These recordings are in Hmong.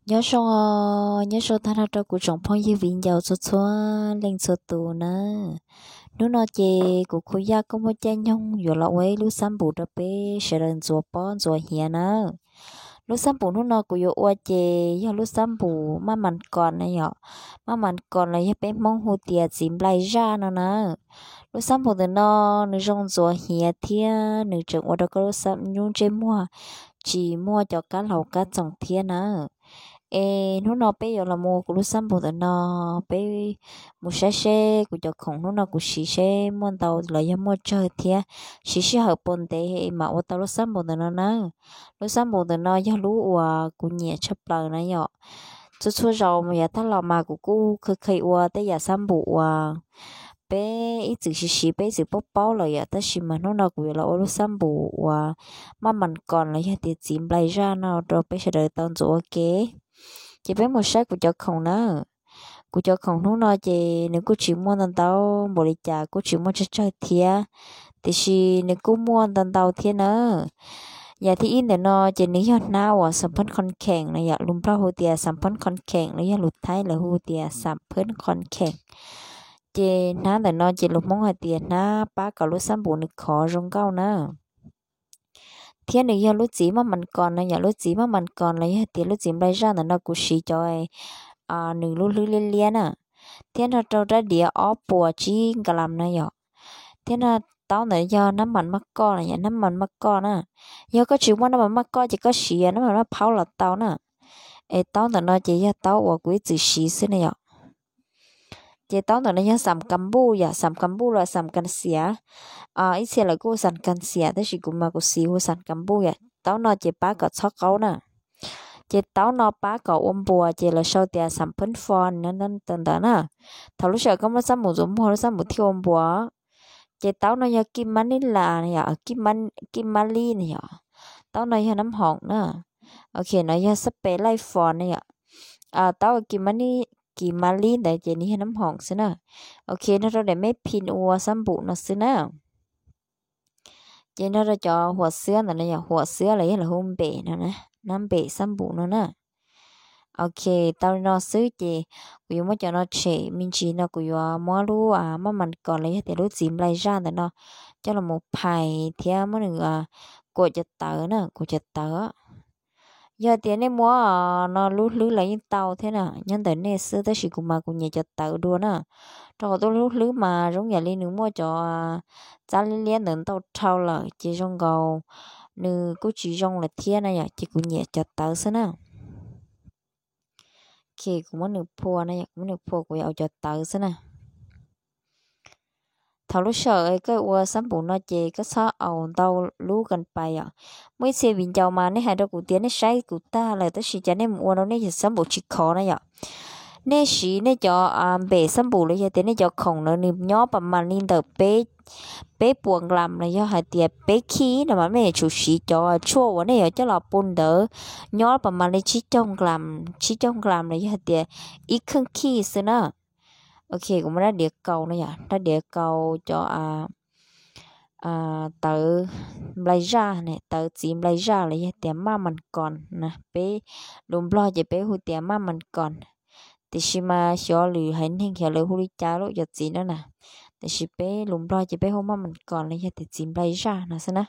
Nyob zoo, nyob zoo tag nrho rau kuv tsoom phooj ywg viv ncaus txhua txhua leej txhua tus nawb. Hnub no ces kuv Khu Yaj kuj muaj caij nyoog yuav los ua ib lub xab npum rau peb sawv daws ntxuav pob ntxuav hiav nawb. Lub xab npum hnub no kuv yuav ua ces yog lub xab npum maj mas kos na yom. Maj mas kos los yog peb Hmoob hu tias txiv nplai zaj no na. Lub xab npum ntawm no nws zoo ntxuav hiav thiab nws tseem ua rau koj lub xab, lub ntsej muag tsis muaj cov kab laus kab txoos thiab na. Es hnub no peb yuav los mus ua kuv lub xab npum ntawm no, peb mus saib seb kuv cov khoom hnub no kuv siv seb muaj ntau los yog muaj tsawg thiab siv sij hawm puas ntev mam ua tau lub xab npum ntawm no na. Lub xab npum ntawm no yog lub uas kuv nyiam tshaj plaws na yom. Txhua txhua zaus mas yav tag los mas kuv kuj kheev kheev ua tej yam xab npum uas peb ib txwm siv siv peb ib txwm paub paub lawm yom, tab sis mas hnub no kuv yuav los ua lub xab npum uas maj mas kos los yog tias txiv nplai zaj no rau peb sawv daws tau ntxuav ua ke. Ces peb mus saib kuv cov khoom na. Kuv cov khoom hnub no ces nws kuj tsis muaj ntau ntau npaum li cas, kuj tsis muaj tsawg tsawg thiab, tiam sis nws kuj muaj ntau ntau thiab na. Yam thib ib ntawm no ces nws yog hnab uas xam phab khon kheem na yom, lus Nplog hu tias xam phab khon kheem los yog lus Thaib lawv hu tias xam phab khon kheem. Ces hnab ntawm no ces lus Hmoob hais tias hnab pab kom lub xab npum nws khov zoo nkauj na. Thiab nws yog lub txiv maj mas kos no yom, lub txiv maj mas kos los yog tias lub txiv nplai zaj ntawm no kuv siv cov nws lub hlwb liab liab na. Thiab nrog rau rab diav ob puas tsib nkas lam na yom. Thiab no taub ntawm yog nab mas maj koj no yom, nab mas maj koj na. Yog koj tsis muaj nab mas maj koj ces koj siv nab mas maj phaub los tau na. Es taub ntawm no ces yog taub uas kuv ib txwm siv xwb na yom. Ces taub ntawm no yog xam kas npuj yom, xam kas npuj los xam kas xiav. Ib txhia lawv kuj hu xam kas xiav tab sis kuv mas kuv siv hu xam kas npuj yom. Taub no ces pab kom txhob qaub na. Ces taub no pab kom ua npuas ces lawv sau tias xam phab fo no ntawd na. Thaum lub sij hawm koj muab xab npum ntxuav muag lub xab npum thiaj ua npuas. Ces taub no yog kij mab nib las, kij mab lib na yom. Taub no yog nab hoom na. Ok, no yog xab pes laij fos na yom. Taub kij mab lib ntawd ces nws yog nab hoom xwb na. Ok, nrog rau daim meb phi ua xab npum no xwb na. Ces nrog rau cov huam xwab ntawm no yom, huam xwab los yog lawv hu npem no, nab npem xab npum no na. Ok, tau li no xwb ces kuv yuav muab cov no tshem me ntsis no kuv yuav muab lub maj mas kos los yog tias lub txiv nplai zaj ntawm no coj los mus phais thiab muab nws kuam cov tawv na, kuam cov tawv. Yog tias nej muab no lub hlwb los yeej tau thiab na, nyob ntawm nej xwb tab sis kuv mas kuv nyiam cov tawv dua na. Rau qhov tuaj lub hlwb mas zoo yam li nws muaj cov txab liab liab ntawd ntau dhau lawm ces zoo nkaus nws kuj tsis zoo lawm thiab na yom, ces kuv nyiam cov tawv xwb na. Ok, kuv muab nws phua na, kuv muab nws phua kuv yuav ua cov tawv xwb na. Thaum lub sij hawm koj ua xab npum no ces koj txhob ua ntau lub kas pais yom. Muaj ib txhia viv ncaus mas nej hais rau kuv tias nej saib kuv tag lawm tab sis cas nej mus ua rau nej cov xab npum tsis khov na yom. Nej siv nej cov npem xab npum los yog tias nej cov khoom ntawd nws nyob pas mas li ntawm peb puas nklam los yog hais tias peb khij no mas nej yuav tsum siv cov tshuaj uas nej yuav coj los pub ntawd nyob pas mas li tsib caug nklam, tsib caug nklam los yog hais tias ib kheej khij xwb na. Ok, kuv muab rab diav kaus no yom, rab diav kaus cov tawv nplai zaj ne, tawv txiv nplai zaj los yog tias maj mas kos na, peb lus Nplog ces peb hu tias maj mas kos. Tiam sis mas xyov lwm haiv neeg xyov lawv hu li cas lub cov txiv no na. Tiam sis peb lus Nplog ces peb hu maj mas kos los yog tias txiv nplai zaj no xwb na.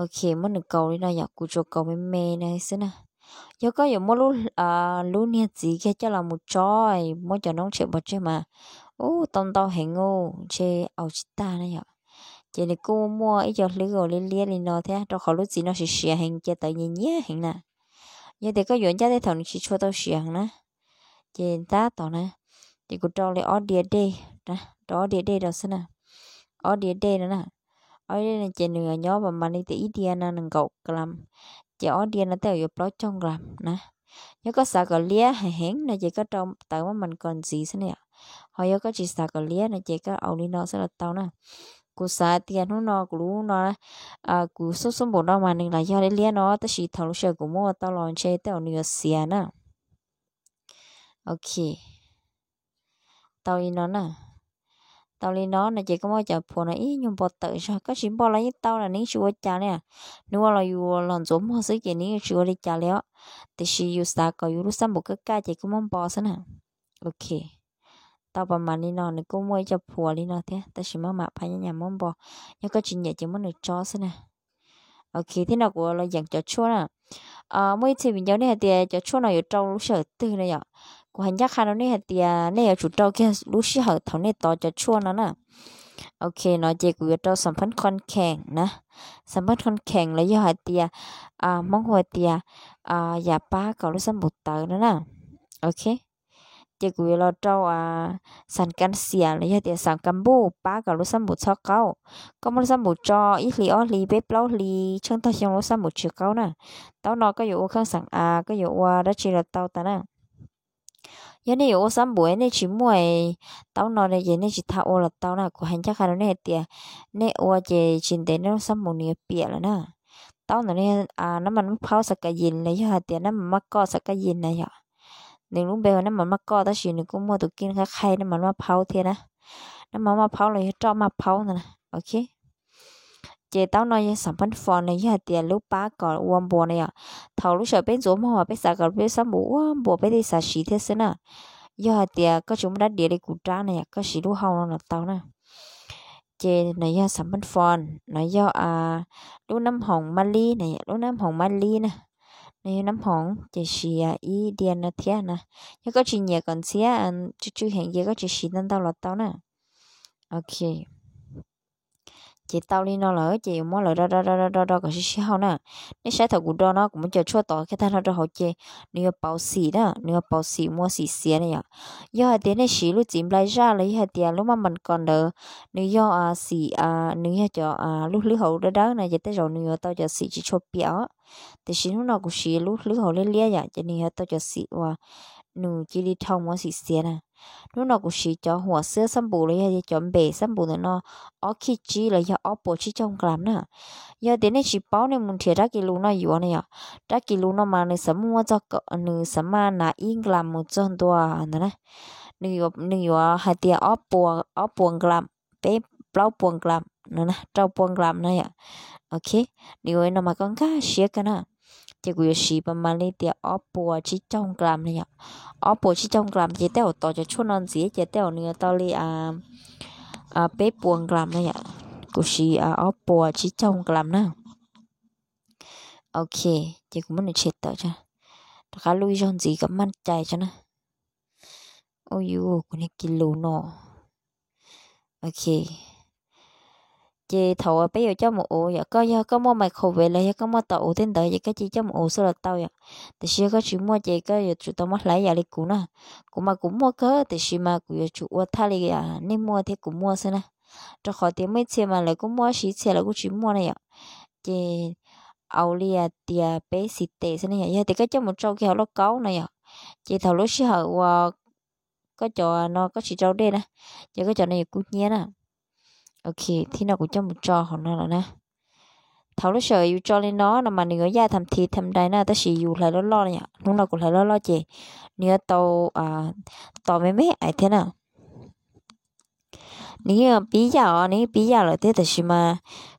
Ok, muab nws kaus li no yom, kuv tsuas kaus me me no xwb na. Yog koj yuav muab lub niag txiv kiag coj los mus tso, muab cov noob tshem pov tseg mas ub tau ntau heev ub, ntshe au tsis tag na yom. Ces nws kuj muaj ib co hlwb uas liab liab li no thiab, rau qhov lub txiv no siav siav heev cia tawv nyias nyiab heev na. Yog tias koj yuav ncaj tej thaum nws tsis tshua tau siav heev na. Ces tab tom na, ces kuv rau li ob diav dej, rau ob diav dej rau xwb na. Ob diav dej no na, ob diav dej no ces nws nyob pas mas li tias ib diav no nees nkaum nklam, ces ob diav no tej zaum yuav plaub caug nklam na. Yog koj xav kom liab heev heev no ces koj rau tawv maj mas kos ntxiv xwb na yom. Ho yog koj tsis xav kom liab no ces koj ua li no xwb los tau na. Kuv xav tias hnub no kuv lub no, kuv xub xub npaum no mas nws los yog liab liab no tab sis thaum lub sij hawm kuv muab ua tau los ntshe tej zaum nws yuav xiav na. Ok, tau li no na. Tau li no no ces koj muab cov phuam no ib nyuag npo tawm zog, koj tsis npo los yeej tau na, nws yeej tsis ua cas li. Hnub ua los yus los ntxuav muag xwb ces nws yeej tsis ua li cas li os. Tiam sis yus xav kom yus lub xab npum kaj kaj ces koj muab npo xwb na. Ok, tau pas mas li no, nws kuj muaj ib co phuam li no thiab, tab sis maj mam phaj nyaj nyam muab npo. Yog koj tsis nyiam ces muab nws tso xwb na. Ok, thiab no kuv los yeem cov tshuaj na. Muaj ib txhia viv ncaus nej hais tias cov tshuaj no yuav rau lub sij hawm twg na yom? Kuv hais ncaj qha rau nej hais tias nej yuav tsum rau kiag lub sij hawm thaum nej tov cov tshuaj no na. Ok, no ces kuv yuav rau xam phab khon kheem na. Xam phab khon kheem los yog hais tias Hmoob hu hais tias yam pab kom lub xab npum tawv no na. Ok, ces kuv yuav los rau xam kas xiam los yog tias xam kas npuj pab kom lub xab npum txhob qaub. Koj muab lub xab npum tso ib hlis ob hlis peb plaub hlis tsheej tog xyoo lub xab npum tsis qaub na. Taub no koj yuav ua kheej xam av, koj yuav ua dab tsi los tau tas na. Yog nej yuav ua xab npum nej tsis muaj taub no ces nej tsis tas ua los tau na. Kuv hais ncaj qha rau nej hais tias nej ua ces tsis ntev nej lub xab npum nws yuav piam lawm na. Taub ntawm nej nab mas maj phaub xam kas yis los yog hais tias nab mas maj koj xam kas yis na yom. Nws lub npe hu nab mas maj koj tab sis nws kuj muaj tus kij qhaib qhaib nab mas maj phaub thiab na. Nab mas maj phaub los yog roj maj phaub ntawd na. Ok, ces taub no yog xam phab fon na, yog hais tias lub pab kom ua npuas na yom. Thaum lub sij hawm peb ntxuav muag mas peb xav kom peb xab npum ua npuas peb thiaj xav siv thiab xwb na. Yog hais tias koj tsis muaj rab diav li kuv rab na yom, koj siv lub hau no los tau na. Ces no yog xam phab fon, no yog lub nab hoom mab lib na, lub nab hoom mab lib na. No yog nab hoom ces siv ib diav no thiab na. Yog koj tsis nyiam kom ntxhiab tsw tsw heev ces koj tsis siv ntau ntau los tau na. Ok, ces tau li no lawm ces yuav muab lawv do do do do do do kom sib sib haum na. Nej saib thaum kuv do no kuv muab cov tshuaj tov kiag tag nrho rau hauv ces nws yuav pauv xim na, nws yuav pauv xim muaj xim xiav na yom. Yog hais tias nej siv lub txiv nplai zaj los yog hais tias lub maj mas kos ntawd, nws yog xim, nws yog cov lub hlwb hauv dawb dawb na ces tej zaum nws yuav tau cov xim tsis tshua piam os. Tiam sis hnub no kuv siv lub hlwb hauv liab liab yom ces nws yuav tau cov xim uas nws cia li dhau muaj xim xiav na. Hnub no kuv siv cov huam xwb xab npum los yog cov npem xab npum ntawm no ob khij tsib los yog ob puas tsib caug nklam na. Yog tias nej tsis paub nej mus nrhiav rab kis lus no yuav na yom. Rab kis lus no mas nws xam maj muaj txog, nws xam maj nas ib nklam mus txog ntua ntawd na. Nws yuav hais tias ob puas nklam, peb, plaub puas nklam no, rau puas nklam no yom. Ok, nws yuav no mas koj nkag siab kawg na. Ces kuv yuav siv pas mas li tias ob puas tsib caug nklam na yom. Ob puas tsib caug nklam ces tej zaum tov cov tshuaj no ntxiv ces tej zaum nws yuav tau li peb puas nklam na yom. Kuv siv ob puas tsib caug nklam na. Ok, ces kuv muab nws tshem tawm tso, rov qab lub ib zaug ntxiv kom maj cai tso na. Ub yuv, kuv niag kis lus no. Ok, ces thaum uas peb yuav coj mus ua yom, koj yog koj muaj microwave los yog koj muaj tau ua tej ntawd ces koj cia coj mus ua xwb los tau yom. Tiam sis yog koj tsis muaj ces koj yuav tsum tau muab hlais yam li kuv na. Kuv mas kuv muaj kawg tiam sis mas kuv yuav tsum ua thaj li nej muaj thiab kuv muaj xwb na. Rau qhov tias muaj ib txhia mas lawv kuj muaj, ib txhia lawv kuj tsis muaj na yom. Ces au li tias peb xis tes xwb na yom. Yog tias koj coj mus tsau kiag hauv lauj kaub no yom, ces thaum lub sij hawm uas koj cov no koj tsis rau dej na, ces koj cov no yuav kub hnyiab na. Ok, thib no kuv coj mus tso hauv no lawm na. Thaum lub sij hawm yus tso li no no mas nws yuav yaj tham thi tham dai na, tab sis yus hlais loj loj na yom. Hnub no kuv hlais loj loj ces nws yuav tau tos me me ais thiab na. Nws yeej pib yaj os, nws yeej pib yaj lawm thiab, tab sis mas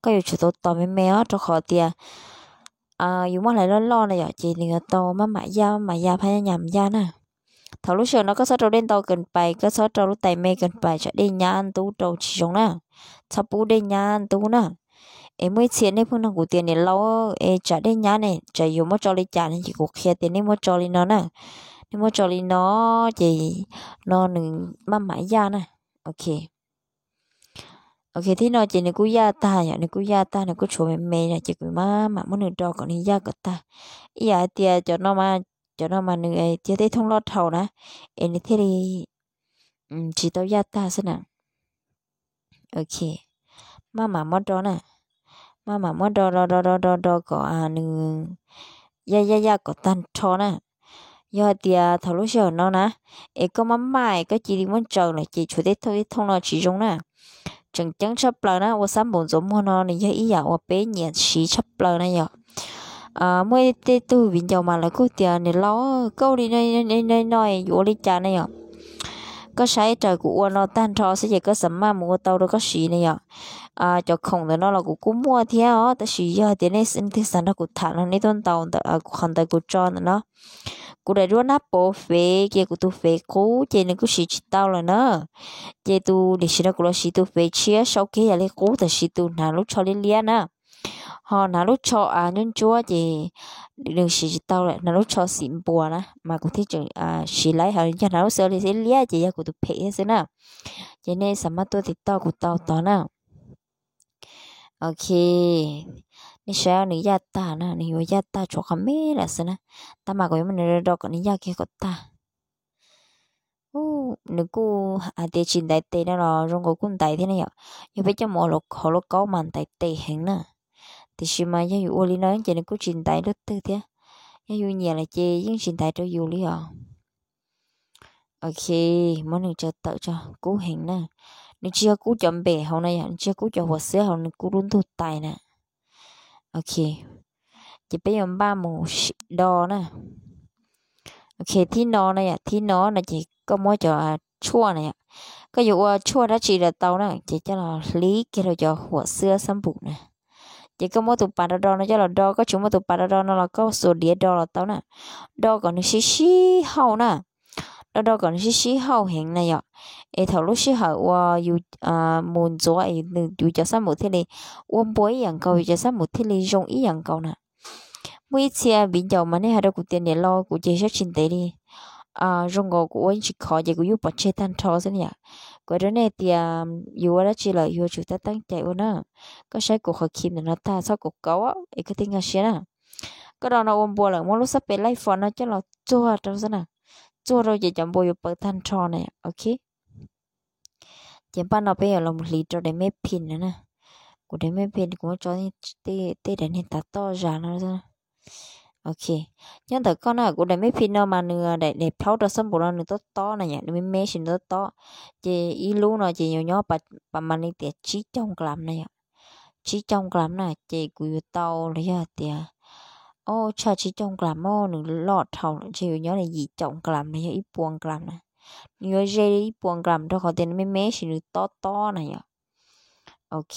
koj yuav tsum tau tos me me os, rau qhov tias yus muab hlais loj loj na yom, ces nws yuav tau maj mam yaj, maj mam yaj, phaj nyaj nyam yaj na. Thaum lub sij hawm no koj txhob rau dej ntau kawg pais, koj txhob rau lub tais me kawg pais, tsam dej nyab ntub rau tsis zoo na. Txhob pub dej nyab ntub na. Es muaj ib txhia nej pheej nug kuv tias niam laus, es tsam dej nyab ne tsam yuav muab tso li cas ne, ces kuv qhia tias nej muab tso li no na. Nej muab tso li no, ces no nws maj mam yaj na. Ok, ok, thib no ces nws kuj yaj tag yom, nws kuj yaj tag, nws kuj tshuav me me no, ces kuv maj mam muab nws do kom nws yaj kom tag. Ib yam hais tias cov no mas, cov no mas nws yog tej thooj loj dhau na, es nws thiaj li tsis tau yaj tag xwb na. Ok, maj mam muab do na, maj mam muab do do do do do do kom nws yaj yaj yaj kom tag nrho na. Yog hais tias thaum lub sij hawm no na, es koj maj maj koj cia li muab ntsaws lawm ces tshuav tej thooj tej thooj no tsis zoo na. Tseem ceeb tshaj plaws na, ua xab npum ntxuav muag no nws yog ib yam uas peb nyiam siv tshaj plaws na yom. Muaj tej tug viv ncaus mas lawv kuj tias niam laus, koj ua li no yuav ua li cas na yom. Koj saib raws kuv ua no tag nrho xwb ces koj xav maj mus ua tau rau koj siv ne yom. Cov khoom ntawm no los kuv kuj muaj thiab os, tab sis yog tias nej leej twg xav nrog kuv tham no nej tuaj ntaus ntawm kuv qhov ntawd kuv tso ntawm no. Kuv daim duab nab pov fev ces kuv tus fev qub ces nws kuj siv tsis tau lawm na. Ces tus niam siv no kuv los siv tus fev tshiab sau kiag yam li qub tam sim tus hnav lub tsho liab liab na. Ho hnav lub tsho a ntsuab ntsuab ces nws siv tsis tau lawm, hnav lub tsho xim npua na mas kuv thiaj tseem siv laib, ho yog hnav lub xim li xim liab ces yog kuv tus phem thiab xwb na. Ces nej xav maj tuaj tiv toj kuv tau tod na. Ok, nej saib nws yaj tag na, nws yuav yaj tag tshuav qhov me lawm xwb na. Tab mas kuv yuav muab nws do do kom nws yaj kiag kom tag. Nws kuj hais tias tsis ntaiv tes no los zoo nkaus kuj ntaiv thiab ne yom. Yog peb coj mus hauv lauj kaub mas ntaiv tes heev na. Tiam sis mas yog yus ua li no ces nws kuj tsis ntaiv lub twg thiab. Yog yus nyiam lawm ces yeej tsis ntaiv rau yus li os. Ok, muab nws tsaws tawm tso, kub heev na. Nws tsis yog kub cov npem hauv na yom, nws tsis yog kub cov huam xwb hauv, nws kub lub ntug tais na. Ok, ces peb yuav npaj mus do na. Ok, thib no na yom, thib no no ces koj muab cov tshuaj na yom, koj yuav ua tshuaj dab tsi los tau na, ces coj los hlib kiag rau cov huam xwb xab npum na. Ces koj muab tus pas do do no coj los do, koj tsis muaj tus pas do do no los koj xuas diav do los tau na. Do kom nws sib sib hauj na, do do kom nws sib sib hauj heev na yom. Es thaum lub sij hawm uas yus mus ntxuav es yus cov xab npum thiaj li ua npua ib yam nkaus, yus cov xab npum thiaj li zoo ib yam nkaus na. Muaj ib txhia viv ncaus mas nej hais rau kuv tias niam laus kuv ces siab tsis ntev li, zoo nkaus kuv ua yeej tsis khov ces kuv yuj pov tseg tag nrho xwb na yom. Kuv hais rau nej tias yus ua dab tsi lawm yuav tsum tab teeb cai ua na. Koj saib kuv qhov khi ntawm no tag txhob kaum kaum es koj thiaj nkag siab na. Koj do no ua npua lawm muab lub xab pes laij fos no coj los txuag rau xwb na, txuag rau ces cov npua yuav pawv tag nrho na. Ok, ces npaj no peb yuav los hliv rau daim mej phin no na. Kuv daim mej phin kuv muab tso tej daim niag tav toj zas no. Ok, nyob ntawm koj na, kuv daim mej phin no mas nws daim plhaub rau xab npum no nws tob tob na yom, nws me me sis nws tob tob. Ces ib lub no ces yuav nyob pas mas li tias tsib caug nklam na yom. Tsib caug nklam na ces kuv yuav tau los yog tias, o, tshaj tsib caug nklam os, nws loj dhau lawm, ntshe yuav nyob li yim caum nklam los yog ib puas nklam na. Nws yuav ze li ib puas nklam rau qhov tias nws me me sis nws tob tob na yom. Ok,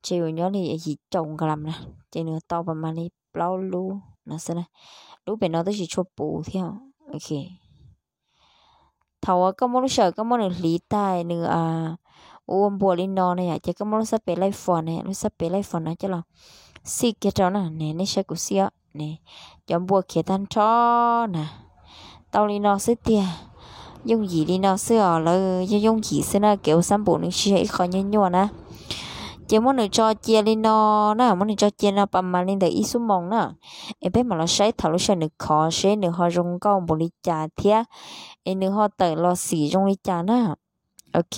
ntshe yuav nyob li yim caum nklam na, ces nws tau pas mas li plaub lub no xwb na. Lub pem no twb tsis tshua puv thiab. Ok, thaum uas koj muab lub sij hawm koj muab nws hliv tag nws ua npua li no na yom, ces koj muab lub xab pes laij fos na, lub xab pes laij fos no coj los xij kiag rau na ne, nej saib kuv xij os ne, cov npua khiav tag nrho na. Tau li no xwb tiag, yooj yim li no xwb os, lawv yog yooj yim xwb na, kev ua xab npum nws tsis yog ib qho nyuaj nyuaj na. Ces muab nws tso cia li no na, muab nws tso cia no pas mas li ntawm ib xuab moos na, es peb mam los saib thaum lub sij hawm nws khov seb nws ho zoo nkauj npaum li cas thiab es nws ho tawm los xim zoo li cas na. Ok,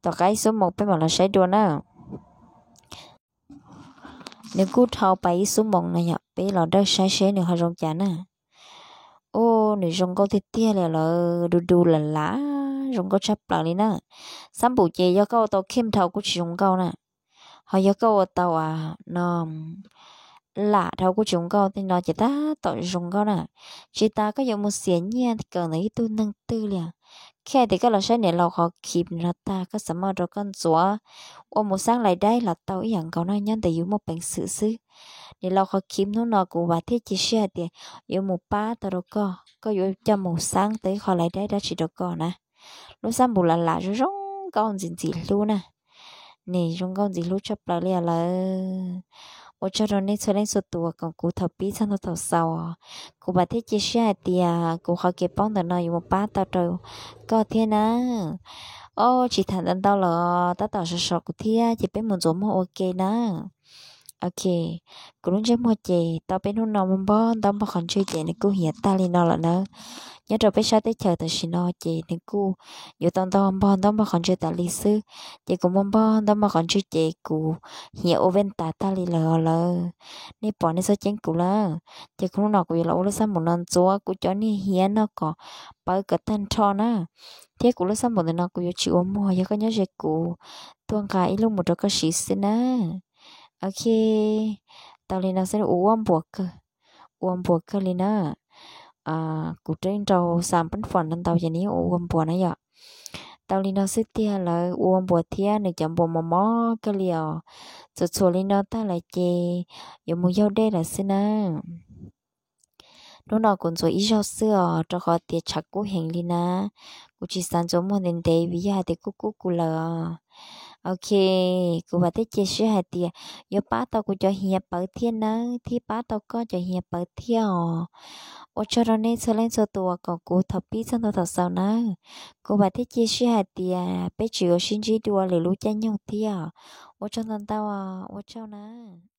tom qab ib xuab moos peb mam los saib dua na. Nws kuj dhau pas ib xuab moos no yom, peb los dawj saib seb nws ho zoo cas na. Ub, nws zoo nkauj tiag tiag li lawm, du du lam lam, zoo nkauj tshaj plaws li na. Xab npum ces yog koj ua tau khem dhau kuj tsis zoo nkauj na, ho yog koj ua tau no lam dhau kuj tsis zoo nkauj, tej no ces tab tom zoo nkauj na. Tsis tas koj yuav mus xiam nyiaj kawm ntawm ib tug neeg twg li. Khej tias koj los saib niam laus qhov khi no tag koj xav muab rau koj ntxuav ua mus xaab lais daib los tau ib yam nkaus no, nyob ntawm yus muaj peev xwm xwb. Niam laus qhov khi hnub no kuv vam thiab cia siab hais tias yuav mus pab tau rau koj, koj yuav coj mus xaab tau ib qho lais daib dab tsi rau koj na. Lub xab npum lam lam zoo zoo nkauj ntxim ntxim hlub na. Nws zoo nkauj ntxim hlub tshaj plaws li lawm. Ua tsaug rau nej txhua leej txhua tus uas koom kuv thaum pib txog ntua thaum xaus. Kuv vam thiab cia siab hais tias kuv qhov kev paub ntawm no yuav mus pab tau rau koj thiab na. Ob, tsis tham ntau ntau lawm, tab tom sov sov kuv thiab ces peb mus ntxuav muag ua ke na. Ok, kuv lub ntsej muag ces tau peb hnub no muaj npog ntaub npog qhov ntswg ces nws kuj hiav tag li no lawm nawb. Nyob rau peb sab teb chaws tam sim no ces nws kuj yuav tau ntau npog ntaub npog qhov ntswg tas li xwb. Ces kuv muaj npog ntaub npog qhov ntswg ces kuv hiav ua vej tas tag li lawm os lawm. Nej pom nej txhob ceeb kuv lawm. Ces kuv hnub no kuv yuav los ua lub xab npum no ntxuav kuv cov niag hiav no kom pawv kom tag nrho na. Thiab kuv lub xab npum ntawm no kuv yuav tsis ua muag, yog koj nyob ze kuv tuaj nqa ib lub mus rau koj siv xwb na. Ok, tau li no xwb, ua npuas kawg, ua npuas kawg li na. kuv rab nrau xa pab fom no ntau ces nws yeej ua ua npuas na yom. Tau li no xwb tiag, lawv ua npuas thiab nws cov npuas mos mos kawg li os. Txhuam txhuam li no tag lawm ces yuav mus yaug dej lawm xwb nawb. Hnub no kuv ntxuav ib zaug xwb os, rau qhov tias tshav kub heev li na. Kuv tsis xav ntxuav muag ntev ntev vim yog hais tias kub kub kuv lawm os. Ok, kuv vam thiab cia siab hais tias yuav pab tau kuv cov hiav pawv thiab nawb, thiab pab tau koj cov hiav pawv thiab os. Ua tsaug rau nej txhua leej txhua tus uas koom kuv thaum pib txog ntua thaum xaus nawb. Kuv vam thiab cia siab hais tias peb tseem yuav sib ntsib dua lwm lub caij nyoog thiab. Ua tsaug ntau ntau, ua tsaug nawb.